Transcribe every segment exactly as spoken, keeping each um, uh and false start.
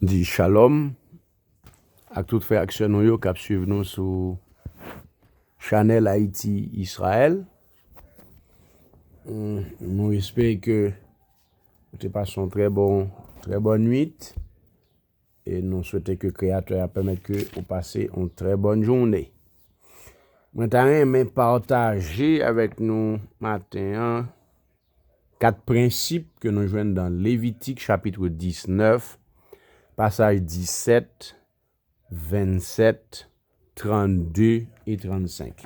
Di shalom ak tout frè ak sè nou yo k ap swiv nou sou chanèl Ayiti Izrayèl. Mm, nou espere ke ou te pase yon trè bon, trè bòn nwit. E nou swete ke Kreyatè a pèmèt ke ou pase yon trè bòn jounen. Mwen ta renmen pataje avèk nou maten an kat prensip ke nou jwenn nan Levitik chapit disnèf, pasaj disèt, vennsèt, trannde e trannsenk.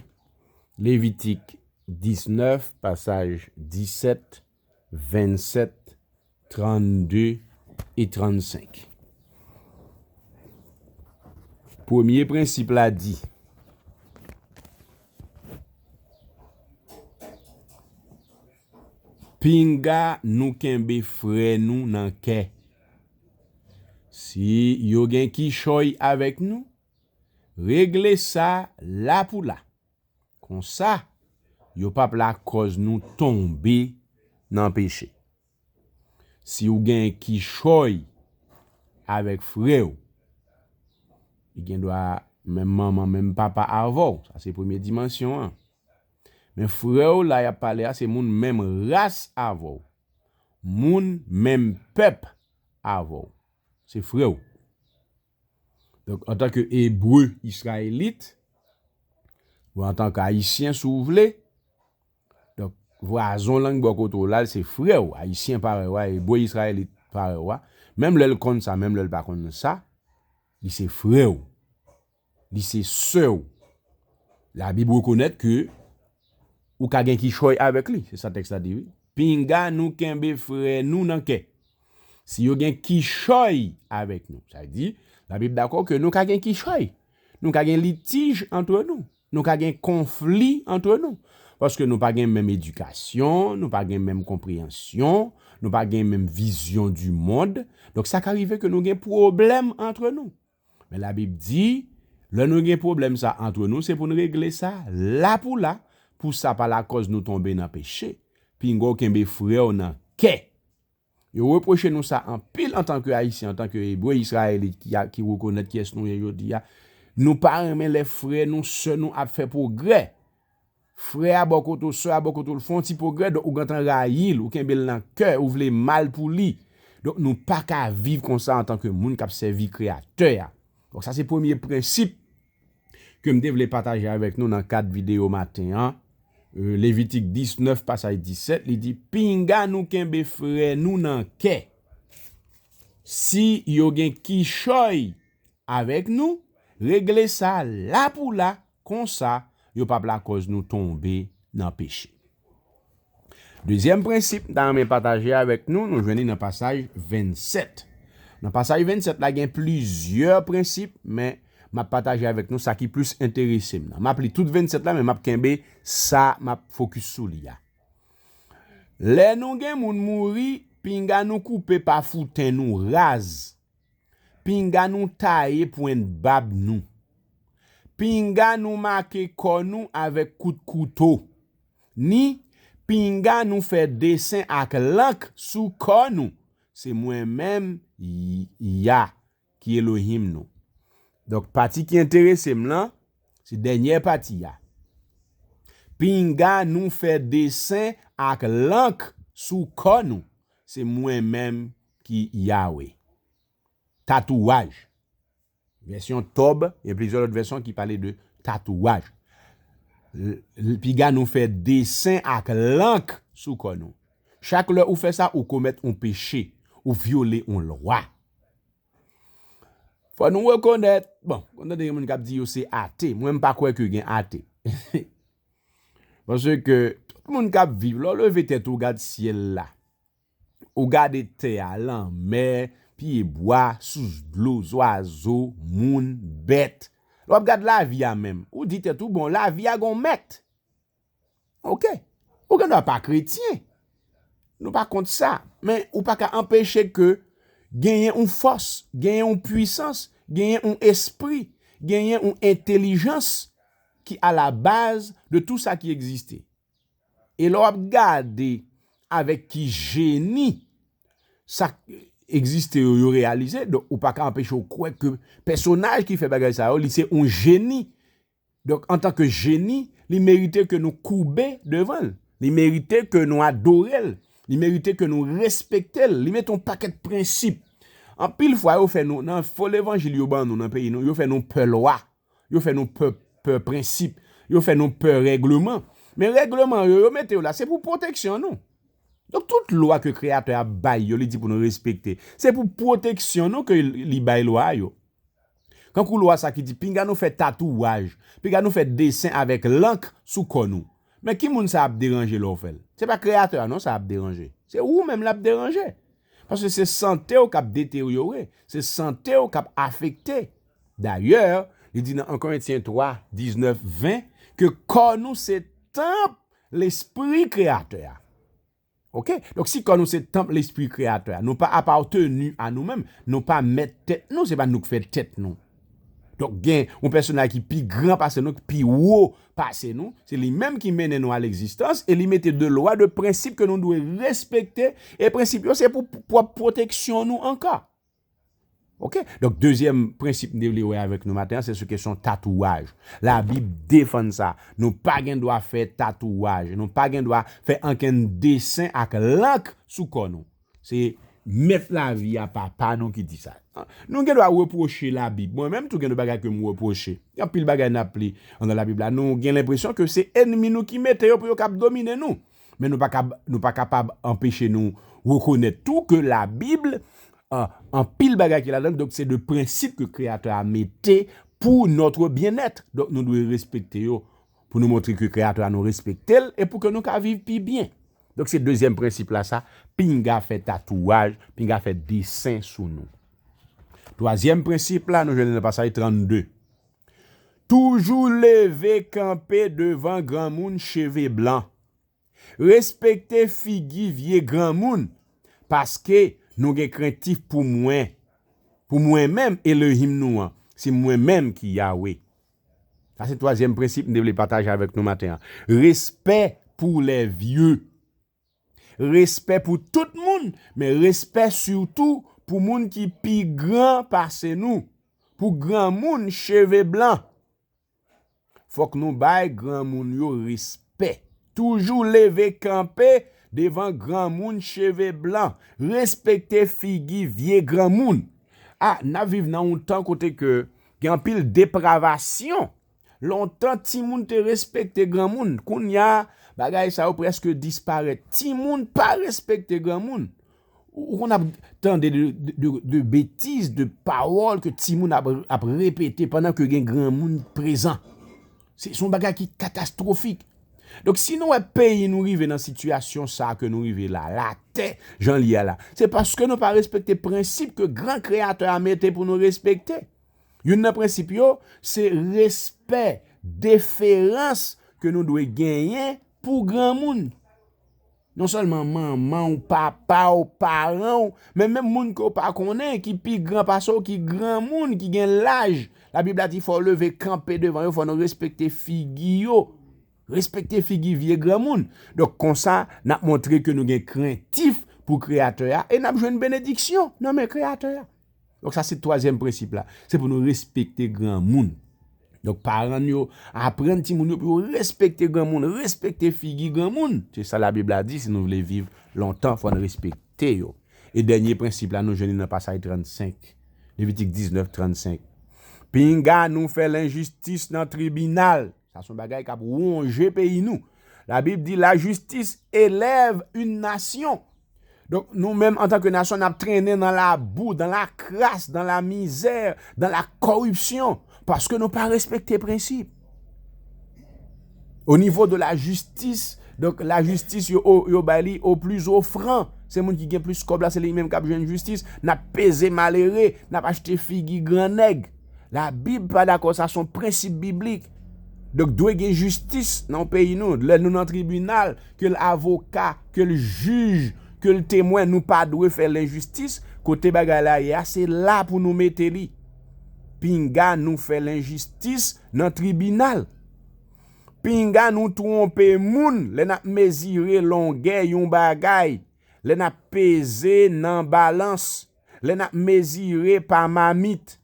Levitik disnèf, pasaj disèt, vennsèt, trannde e trannsenk. Premye prensip la di, pinga nou kenbe frè nou nan kè. Si yo gen kichòy avèk nou, regle sa la pou la. Konsa, yo p ap lakòz nou tonbe nan peche. Si w gen kichòy avèk frè w, li gen dwa menm manman, menm papa avè w. Sa se premye dimansyon an. Men frè w la y ap pale a, se moun menm ras avè w. Moun menm pèp avè w. Se frè w. Donk, antanke Ebre, Izrayelit, ou antanke Ayisyen, si w vle, donk, vwazon lang bò kote w la, se frè w, Ayisyen parèy w a, Ebre, Izrayelit parèy w a. Menm lè l konn sa, menm lè l pa konn sa, li se frè w. Li se sè w. Labib rekonèt ke ou ka gen kichòy avèk li. Se sa tèks la di, wi. Pinga nou kenbe frè nou nan kè. Si yo gen kichòy avèk nou, sa vle di, Labib dakò ke nou ka gen kichòy. Nou ka gen litij antre nou. Nou ka gen konfli antre nou. Paske nou pa gen menm edikasyon, nou pa gen menm konpreyansyon, nou pa gen menm vizyon di mond. Donk, sa ka rive ke nou gen pwoblèm antre nou. Men Labib di, lè nou gen pwoblèm sa antre nou, se pou n regle sa la pou la, pou sa pa lakòz nou tonbe nan peche. Pinga w kenbe frè w nan kè. Yo repwoche nou sa anpil antanke Ayisyen, antanke Ebre, Izrayelit ki, a- ki rekonèt kiyès nou ye jodi a. Nou pa renmen lè frè nou, sè nou ap fè pwogrè. Frè a bò kote w, sè a bò kote w, l fè yon ti pwogrè, donk ou gentan rayi l, ou kenbe l nan kè, ou vle mal pou li. Donk nou pa ka viv konsa antanke moun k ap sèvi Kreyatè a. Donk sa se premye prensip ke m te vle pataje avèk nou nan kad videyo maten an. Euh, Levitik disnèf, pasaj disèt, li di, pinga nou kenbe frè nou nan kè. Si yo gen kichòy avèk nou, regle sa la pou la, konsa yo p ap lakòz nou tonbe nan peche. Dezyèm prensip m ta renmen pataje avèk nou, nou jwenn li nan pasaj vennsèt. Nan pasaj vennsèt la, gen plizyè prensip, men m ap pataje avèk nou sa ki plis enterese m nan. M ap li tout vennsèt la, men m ap kenbe sa m ap fokis sou li a. Lè nou gen moun mouri, pinga nou koupe pafouten nou raz. Pinga nou taye pwent bab nou. Pinga nou make kò nou avèk kout kouto. Ni pinga nou fè desen ak lank sou kò nou. Se mwen menm, Y- Ya, ki Elohim nou. Donk, pati ki enterese m lan, se dènyè pati a. Pinga nou fè desen ak lank sou kò nou. Se mwen menm ki Yawe. Tatouaj. Vèsyon Tòb, gen plizyè lòt vèsyon ki pale de tatouaj. L- l- Piga nou fè desen ak lank sou kò nou. Chak lè ou fè sa, ou komèt yon peche, ou vyole yon lwa. Fò nou rekonèt, bon, konn tande gen moun k ap di yo se ate. Mwen, m pa kwè ke gen ate. Paske tout moun k ap viv, lè w leve tèt ou, w gad syèl la. Ou gade tè a, lanmè, pyebwa, sous dlo, zwazo, moun, bèt. Lè w ap gad lavi a menm, ou di tèt ou, bon, lavi a gon mèt. Oke. Ou gen dwa pa kretyen. Nou pa kont sa. Men ou pa ka anpeche ke genyen yon fòs, genyen yon pwisans, genyen yon espri, genyen yon entelijans ki a la baz de tou sa ki egziste. E lè w ap gade avèk ki jeni sa, egziste yo, yo reyalize. Donk, ou pa ka anpeche w kwè ke pèsonaj ki fè bagay sa yo, li se yon jeni. Donk, antanke jeni, li merite ke nou koube devan l. Li merite ke nou adore l. Li merite ke nou respekte l. Li mete yon pakèt prensip. Anpil fwa, yo fè nou, nan fo levanjil yo ban nou nan peyi nou, yo fè nou pè lwa. Yo fè nou pè, pè prensip. Yo fè nou pè règleman. Men règleman yo, yo mete yo la, se pou pwoteksyon nou. Donk, tout lwa ke Kreyatè a bay yo, li di pou nou respekte. Se pou pwoteksyon nou ke li bay lwa yo. Kankou lwa sa ki di, pinga nou fè tatouaj, pinga nou fè desen avèk lank sou kò nou. Men ki moun sa ap deranje lè w fè l? Se pa Kreyatè a non sa ap deranje. Se ou menm l ap deranje. Paske se sante w k ap deteryore, se sante w k ap afekte. Dayè, li di nan en Korentyen twa, diznèf, ven, ke kò nou se tanp Lespri Kreyatè a. Oke? Donk, si kò nou se tanp Lespri Kreyatè a, nou pa apateni a nou menm, nou pa mèt tèt nou, se pa nou k fè tèt nou. Donk, gen yon pèsonaj ki pi gran pase nou, ki pi wo pase nou, se li menm ki mennen nou a legzistans, e li mete de lwa, de prensip ke nou dwe respekte, e prensip yo se pou pwòp pwoteksyon nou ankò. Oke? Donk, dezyèm prensip m te vle wè avèk nou maten an, se sou kesyon tatouaj. Labib defann sa. Nou pa gen dwa fè tatouaj. Nou pa gen dwa fè ankenn desen ak lank sou kò nou. Se Mèt Lavi a, Papa nou, ki di sa. Nou gen dwa repwoche Labib. Mwen menm tou gen de bagay ke m repwoche. Gen anpil bagay n ap li anndan Labib la. Nou gen lenpresyon ke se ènmi nou ki mete yo pou yo kab domine nou. Men nou pa kab, nou pa kapab anpeche nou rekonèt tou ke Labib, ah, anpil bagay ki ladan l, donk se de prensip ke Kreyatè a mete pour notre bien-être. Donk nou dwe respekte yo pou nou montre ke Kreyatè a nou respekte l e pou ke nou ka viv pi byen. Donk se dezyèm prensip la sa, pinga fè tatouaj, pinga fè desen sou nou. Twazyèm prensip la, nou jwenn li nan pasaj trannde. Toujou leve kanpe devan granmoun cheve blan. Respekte figi vye granmoun, paske nou gen krentif pou mwen, pou mwen menm, Elohim nou an. Se mwen menm ki Yawe. Sa se twazyèm prensip m te vle pataje avèk nou maten an. Respè pou lè vye. Respè pou tout moun, men respè sitou pou moun ki pi gran pase nou. Pou granmoun cheve blan. Fòk nou bay granmoun yo respè. Toujou leve kanpe devan granmoun cheve blan. Respekte figi vye granmoun. A, n ap viv nan yon tan kote ke gen anpil depravasyon. Lontan, timoun te respekte granmoun. Kounye a, bagay sa yo prèske disparèt. Timoun pa respekte granmoun. Ou, ou konn ap tande de, de, de, de betiz, de pawòl ke timoun ap, ap repete pandan ke gen granmoun prezan. Se, se yon bagay ki katastwofik. Donk, si nou wè peyi nou rive nan sitiyasyon sa ke nou rive la, latè, jan l ye a la, se paske nou pa respekte prensip ke gran Kreyatè a mete pou nou respekte. Youn nan prensip yo, se respè, deferans ke nou dwe genyen pou granmoun. Non sèlman manman w, papa w, paran w, men menm moun ke w pa konnen, ki pi gran pase w, ki granmoun, ki gen laj. Labib la di fò w leve kanpe devan yo, fò nou respekte figi yo. Respekte figi vye granmoun. Donk, konsa, n ap montre ke nou gen krentif pou Kreyatè a e n ap jwenn benediksyon nan men Kreyatè a. Donk, sa se twazyèm prensip la. Se pou nou respekte granmoun. Donk, paran yo aprann timoun yo pou yo respekte granmoun, respekte figi granmoun. Se sa Labib la di, si nou vle viv lontan, fò n respekte yo. E dènye prensip la, nou jwenn li nan pasaj trannsenk, Levitik diznèf, trannsenk. Pinga nou fè lenjistis nan tribinal. Sa se yon bagay k ap wonje peyi nou. Labib di, la justice élève une nation. Donk, nou menm, antanke nasyon, n ap trennen nan labou, dans la crasse, dans la misère, dans la corruption, paske nou pa respekte prensip. O nivo de la jistis, donk, la jistis, yo, yo bay li o pli ofran. Se moun ki gen plis kòb la, se li menm k ap jwenn jistis. N ap peze malere, n ap achte figi gran nèg. Labib pa dakò, sa se yon prensip biblik. Donk, dwe gen jistis nan yon peyi nou. Lè nou nan tribinal, ke l avoka, ke l jij, ke l temwen, nou pa dwe fè lenjistis. Kote bagay la ye a, se la pou nou mete li. Pinga nou fè lenjistis nan tribinal. Pinga nou twonpe moun lè n ap mezire longè yon bagay, lè n ap peze nan balans. lè n ap mezire pa mamit.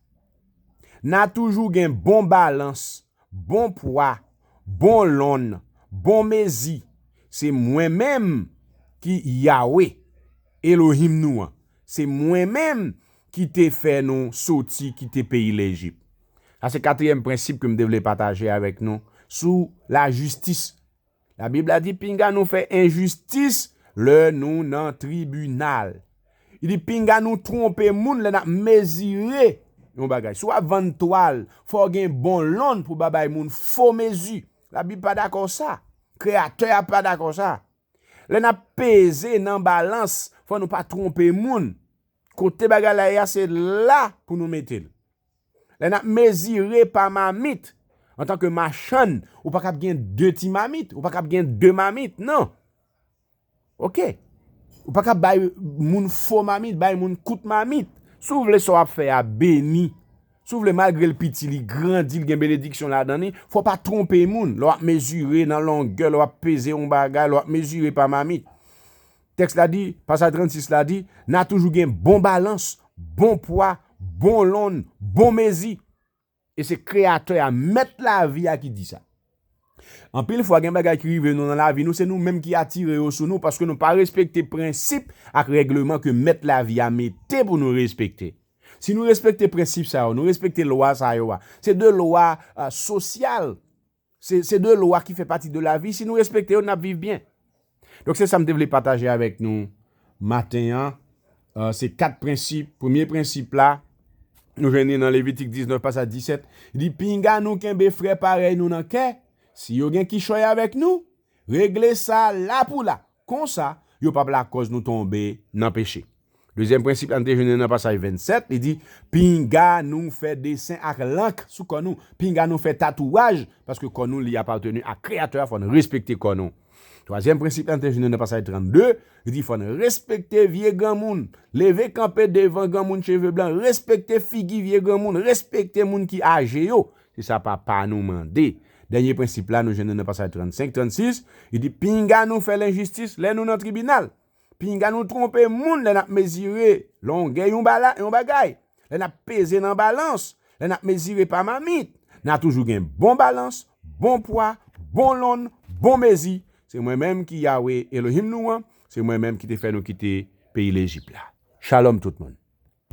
N a toujou gen bon balans, bon pwa, bon lonn, bon mezi. Se mwen menm ki Yawe, Elohim nou an. Se mwen menm ki te fè nou soti kite peyi Lejip. Sa se katriyèm prensip ke m te vle pataje avèk nou sou lajistis. Labib la di, pinga nou fè enjistis lè nou nan tribinal. Li di, pinga nou twonpe moun lè n ap mezire yon bagay. Si w ap vann twal, fò w gen bon lonn pou w pa bay moun fo mezi. Labib pa dakò sa. Kreyatè a pa dakò sa. Lè n ap peze nan balans, fò nou pa twonpe moun. Kote bagay la ye a, se la pou nou mete l. Lè n ap mezire pa mamit, antanke machann, ou pa kab gen de ti mamit, ou pa kab gen de mamit, non. Oke. Ou pa kab bay moun fo mamit, bay moun kout mamit. Si w vle sa w ap fè a beni, si w vle malgre l piti, li grandi, li gen benediksyon ladan li, fò w pa twonpe moun. Lè w ap mezire nan longè, lè w ap peze yon bagay, lè w ap mezire pa mamit. Tèks la di, pasaj trannsis la di, n a toujou gen bon balans, bon pwa, bon lonn, bon mezi. E se Kreyatè a, Mèt lavi a ki di sa. Anpil fwa, gen bagay ki rive nou nan lavi nou, se nou menm ki atire yo sou nou, paske nou pa respekte prensip ak règleman ke Mèt lavi a mete pou nou respekte. Si nou respekte prensip sa yo, nou respekte lwa sa yo a, se de lwa, a, sosyal. Se, se de lwa ki fè pati de lavi. Si nou respekte yo, n ap viv byen. Donk, se sa m te vle pataje avèk nou maten an. A, se kat prensip. Premye prensip la, nou jwenn li nan Levitik diznèf, pasaj disèt. Li di, pinga nou kenbe frè parèy nou nan kè. Si yo gen kichòy avèk nou, regle sa la pou la. Konsa, yo p ap lakòz nou tonbe nan peche. Dezyèm prensip la, n te jwenn li nan pasaj vennsèt, li di, pinga nou fè desen ak lank sou kò nou, pinga nou fè tatouaj, paske kò nou li apateni a Kreyatè a, fò n respekte kò nou. Twazyèm prensip la, n te jwenn li nan pasaj trannde, li di, fò n respekte vye granmoun, leve kanpe devan granmoun cheve blan, respekte figi vye granmoun, respekte moun ki aje yo. Se sa papa nou mande. Dènye prensip la, nou jwenn li nan pasaj trannsenk, trannsis, li di, pinga nou fè lenjistis lè nou nan tribinal. Pinga nou twonpe moun lè n ap mezire longè yon bala-, yon bagay, lè n ap peze nan balans, lè n ap mezire pa mamit. N a toujou gen bon balans, bon pwa, bon lonn, bon mezi. Se mwen menm ki Yawe Elohim nou an, se mwen menm ki te fè nou kite peyi Lejip la. Shalom tout moun.